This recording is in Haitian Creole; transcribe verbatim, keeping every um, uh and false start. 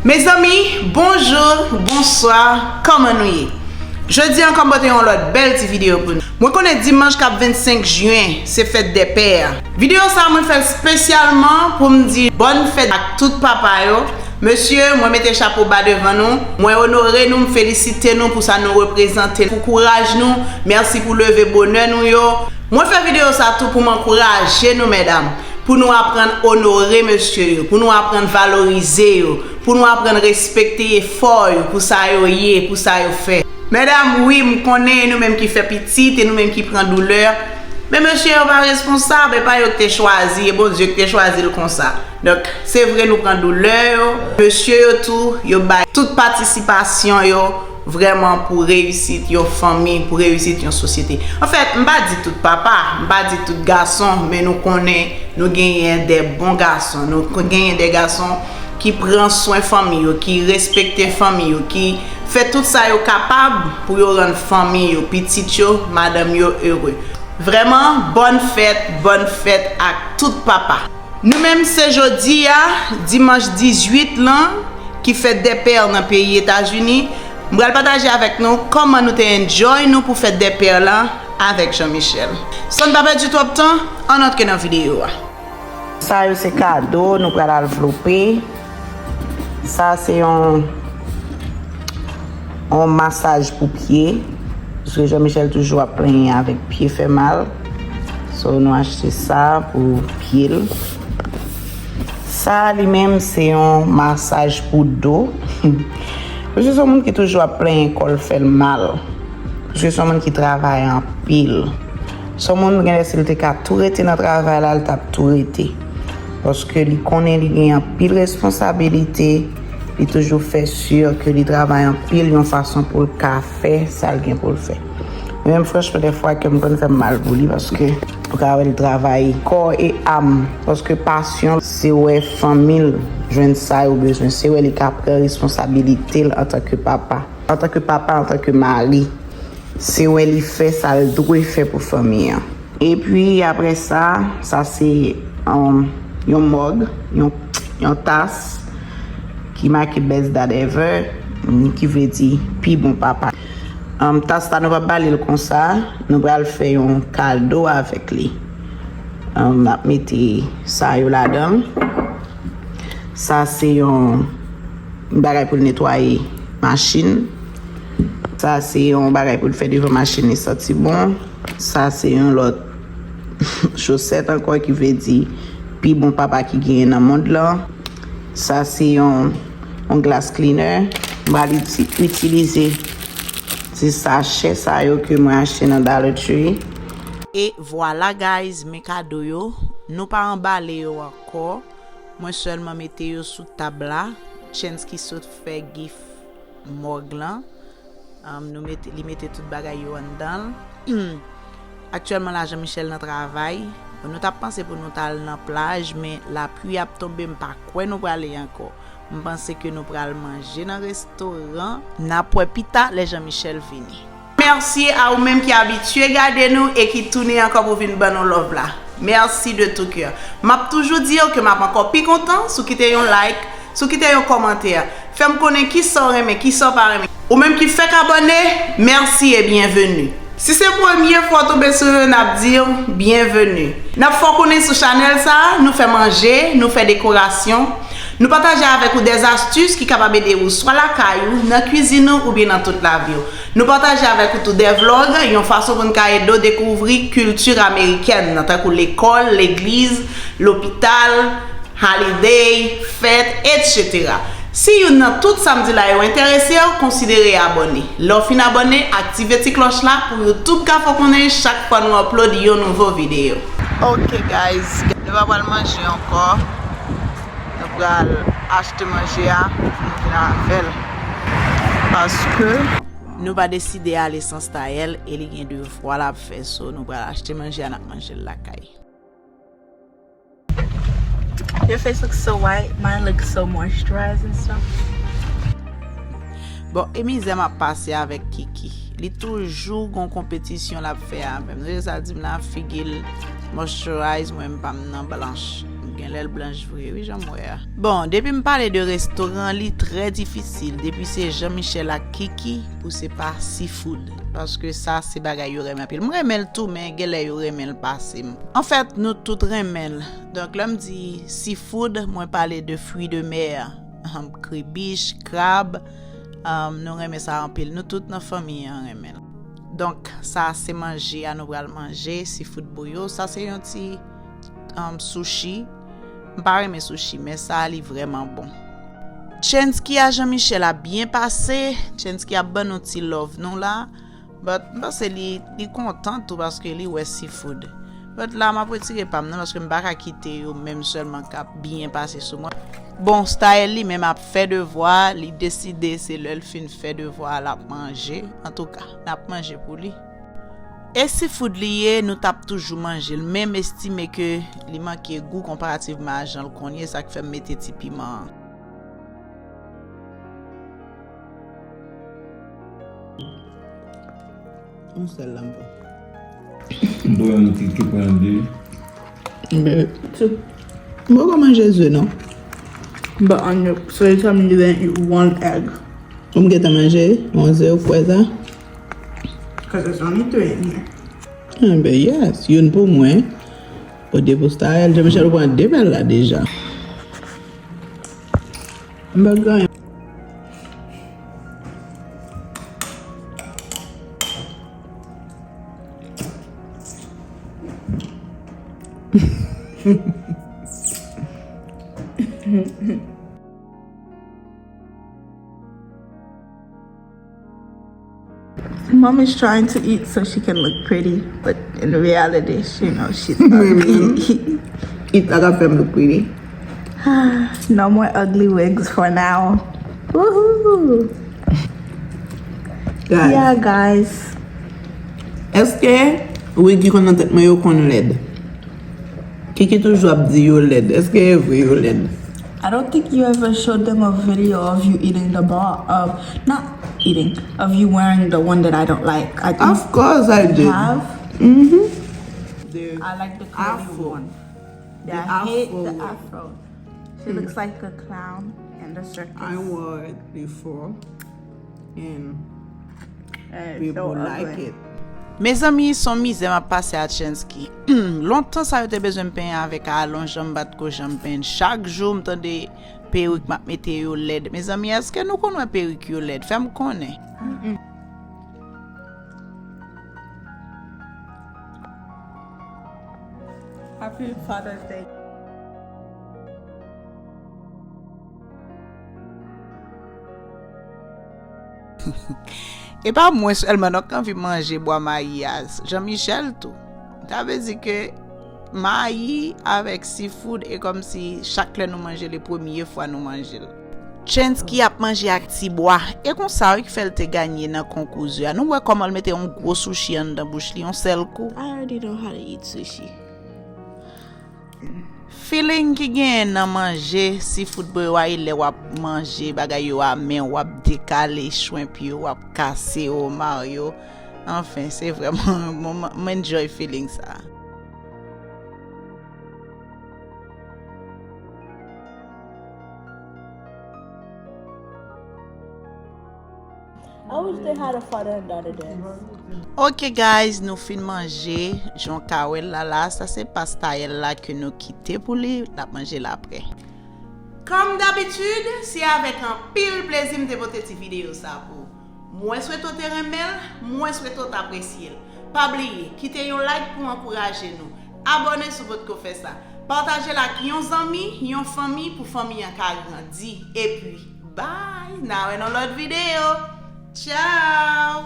Mezanmi, bonjou, bonswa, kòman nou ye? Jodi an ankò m pote yon lòt bèl ti videyo pou nou. Mwen konnen dimanch k ap vennsenk jen se fèt dè pè a. Videyo sa a mwen fè l espesyalman pou m di bòn fèt ak tout papa yo. Mesye, mwen mete chapo ba devan nou. Mwen onore nou, m felisite nou pou sa nou reprezante, pou kouraj nou. Mèsi pou leve bonè nou yo. Mwen fè videyo sa tou pou m ankouraje nou, medam, pou nou aprann onore mesye yo, pou nou aprann valorize yo, pou nou aprann respekte efò yo, pou sa yo ye, pou sa yo fè. Medam, wi, m konnen e nou menm ki fè pitit, e nou menm ki pran doulè. Men mesye yo pa responsab, e pa yo ki te chwazi, e Bondye ki te chwazi l konsa. Donk, se vre nou pran doulè yo, mesye yo tou, yo bay tout patisipasyon yo vrèman pou reyisit yon fanmi, pou reyisit yon sosyete. Anfèt, m pa di tout papa, m pa di tout gason, men nou konnen nou genyen de bon gason, nou genyen de gason ki pran swen fanmi yo, ki respekte fanmi yo, ki fè tout sa yo kapab pou yo rann fanmi yo, pitit yo, madanm yo ere. Vrèman, bòn fèt, bòn fèt ak tout papa. Nou menm se jodi a, dimanch dizuit lan, ki fèt dè pè nan peyi Etazini. M pral pataje avèk nou kòman nou te enjoy nou pou fèt dè pè lan avèk Jean Michel. San n pa pèdi twòp tan, ann antre nan videyo a. Sa yo se kado nou pral anvlope. Sa se yon, yon masaj pou pye. Paske Jean Michel toujou ap plenyen avèk pye fè mal. So, nou achte sa pou pye l. Sa li menm se yon masaj pou do. Misye se yon moun ki toujou ap plenyen kò l fè l mal. Misye se yon moun ki travay anpil. Se yon moun, gen lè si l te ka tou rete nan travay la, l t ap tou rete. Paske li konnen li gen anpil responsabilite, li toujou fè si ke li travay anpil yon fason pou l ka fè sa l gen pou l fè. Mwen menm, franchman, dèfwa, kè m konn fè m mal pou li, paske ou ka wè l travay kò e am, paske pasyon l, se wè fanmi l jwenn sa yo bezwen, se wè li ka pran responsabilite l antanke papa, antanke papa, antanke mari, se wè li fè sa l dwe fè pou fanmi an. Epi apre sa, sa se, um, yon mòg, yon, yon tas ki make Best Dad Ever, mm, ki vle di pi bon papa. Um, tas la nou pa bale l konsa, nou pral fè yon kado avèk li. Um, n ap mete sa yo ladan l. Sa se yon bagay pou l netwaye machin. Sa se yon bagay pou l fè devan machin li santi bon. Sa se yon lòt chosèt ankò, ki vle di pi bon papa ki genyen nan mond lan. Sa se yon, yon glass cleaner. M pral iti-, itilize ti sachè sa yo ke mwen achte nan Dollar Tree. E vwala, guys, men kado yo. Nou pa anbale yo ankò. Mwen sèlman mete yo sou tab la. Chance ki sot fè gift mòg lan. Um, nou mete, li mete tout bagay yo anndan l. Aktyèlman la, Jean Michel nan travay. Bon, nou t ap panse pou nou t al nan plaj, men lapli ap tonbe, m pa kwè nou prale ankò. M panse ke nou pral manje nan restoran. N ap wè pita lè Jean Michel vini. Mèsi a ou menm ki abitye gade nou e ki tounen ankò pou vin ban nou love la. Mèsi de tout cœur. M ap toujou di w ke m ap ankò pi kontan si w kite yon like, si w kite yon kòmantè. Fè m konnen kisa w renmen, kisa w pa renmen. Ou menm ki fèk abòne, mèsi e byenveni. Si se premye fwa w tonbe sou nou, n ap di w byenveni. N ap fè w konnen sou chanèl sa a, nou fè manje, nou fè dekorasyon, nou pataje avèk ou dè zastis ki kapab ede ou swa lakay ou, nan kwizin ou oubyen nan tout lavi w. Nou pataje avèk ou tou dè vlòg, yon fason pou n ka ede w dekouvri kilti amerikèn nan, tankou lekòl, legliz, lopital, holiday, fèt, etsetera. Si youn nan tout sa m di la yo enterese w, konsidere abòne. Lè w fin abòne, aktive ti klòch la pou YouTube ka fè w konnen chak fwa nou upload yon nouvo videyo. Ok, guys, nou pa pral manje ankò. Nou pral achte manje a pou nou vin avè l. Paske nou pa deside ale san style e li gen devwa l ap fè, so nou pral achte manje a, n ap manje l lakay. Your face looks so white, mine looks so moisturized and stuff. Bon, e mizè m ap pase avèk Kiki. Li toujou gon konpetisyon l ap fè avè m. Nou sa di m la, figi l moisturize, mwen m pa m nan blanch. Gen lè l blanch vre, wi, jan m wè a. Bon, depi m pale de restoran, li trè difisil. Depi se Jean Michel ak Kiki, pou se pa seafood. Paske sa, se bagay yo renmen anpil. M renmen l tou, men gen lè yo renmen l pase m. Anfèt, nou tout renmen l. Donk, lè m di seafood, mwen pale de fruits de mer. Ahem, kribich, krab, ahem, nou renmen sa anpil. Nou tout nan fanmi an renmen l. Donk, sa se manje a nou pral manje, seafood bouyo. Sa se yon ti, ahem, sushi. M pa renmen sushi, men sa li vrèman bon. Chensky a Jean Michel ap byen pase. Chensky ap ban nou ti love nou la. But m panse li, li kontan tou paske li wè seafood. But la, m ap retire pa m nan paske m pa ka kite yo menm sèlman k ap byen pase sou mwen. Bon, Staël li menm ap fè devwa, li deside se lè l fin fè devwa l ap manje. Antouka, n ap manje pou li. E seafood li ye, nou t ap toujou manje l, men m estime ke li manke gou konparativman a jan l konn ye, sa k fè m mete ti piman an. Yon sèl la m pran. M pran yon ti, ki pran de. Men, m poko manje ze non. But on your, so you tell me you didn't eat one egg. Ou m gentan manje yon ze, ou kwè sa? Cause there's only three in here. Ah, ben yes, youn pou mwen. Ou de pou Staël, Jean Michel ou pran de bèl la deja. M pa ganyen. Mom is trying to eat so she can look pretty, but in reality, she knows she's ugly. Eat la ka fè m look pretty. No more ugly wigs for now. Woohoo! Guys. Yeah, guys. Èske wig ki konn nan tèt mwen yo konn lèd? Kiki toujou ap di yo lèd. Èske e vre yo lèd? I don't think you ever showed them a video of you eating the ball, of, not eating, of you wearing the one that I don't like. I think Of course I did. Have. Mm-hmm. I like the curly one. The I hate the afro one. Afro. She looks like a clown in the circus. I wore it before. And people like it. Mezanmi, se yon mizè m ap pase a Chensky. Lontan sa yo te bezwen m penyen avèk alonj an, m pa t ko janm penyen. Chak jou m tande perik m ap mete yo lèd. Mezanmi, èske nou konn wè perik yo lèd? Fè m konnen. Happy Father's Day. E pa mwen sèlman non k anvi manje bwa mayi a, Jean Michel tou. Sa vle di ke mayi avèk seafood e kòmsi chak lè nou manje l, e premye fwa nou manje l. Chensky ap manje ak ti bwa. E konsa wi k fè l te ganye nan konkou ze a. Nou wè kòman l mete yon gwo sushi anndan bouch li yon sèl kou. I already know how to eat sushi. Feeling ki genyen nan manje seafood bouyo a, e lè w ap manje bagay yo a men w, w ap dekale shrimp yo, w ap kase omar yo. Anfen, se vrèman, mwen, m enjoy feeling sa. I wish they had a father and daughter dance. Ok guys, nou fin manje, jan w ka wè l la la, sa se pa Staël la ke nou kite pou li, l ap manje l apre. Kòm dabitid, se avèk anpil plezi m te pote ti videyo sa pou ou. Mwen swete w te renmen l, mwen swete w t apresye l. Pa bliye, kite yon like pou ankouraje nou. Abòne si w potko fè sa. Pataje l ak yon zanmi, yon fanmi pou fanmi an ka grandi. Epi, bye! N a wè nan lòt videyo. Tchao!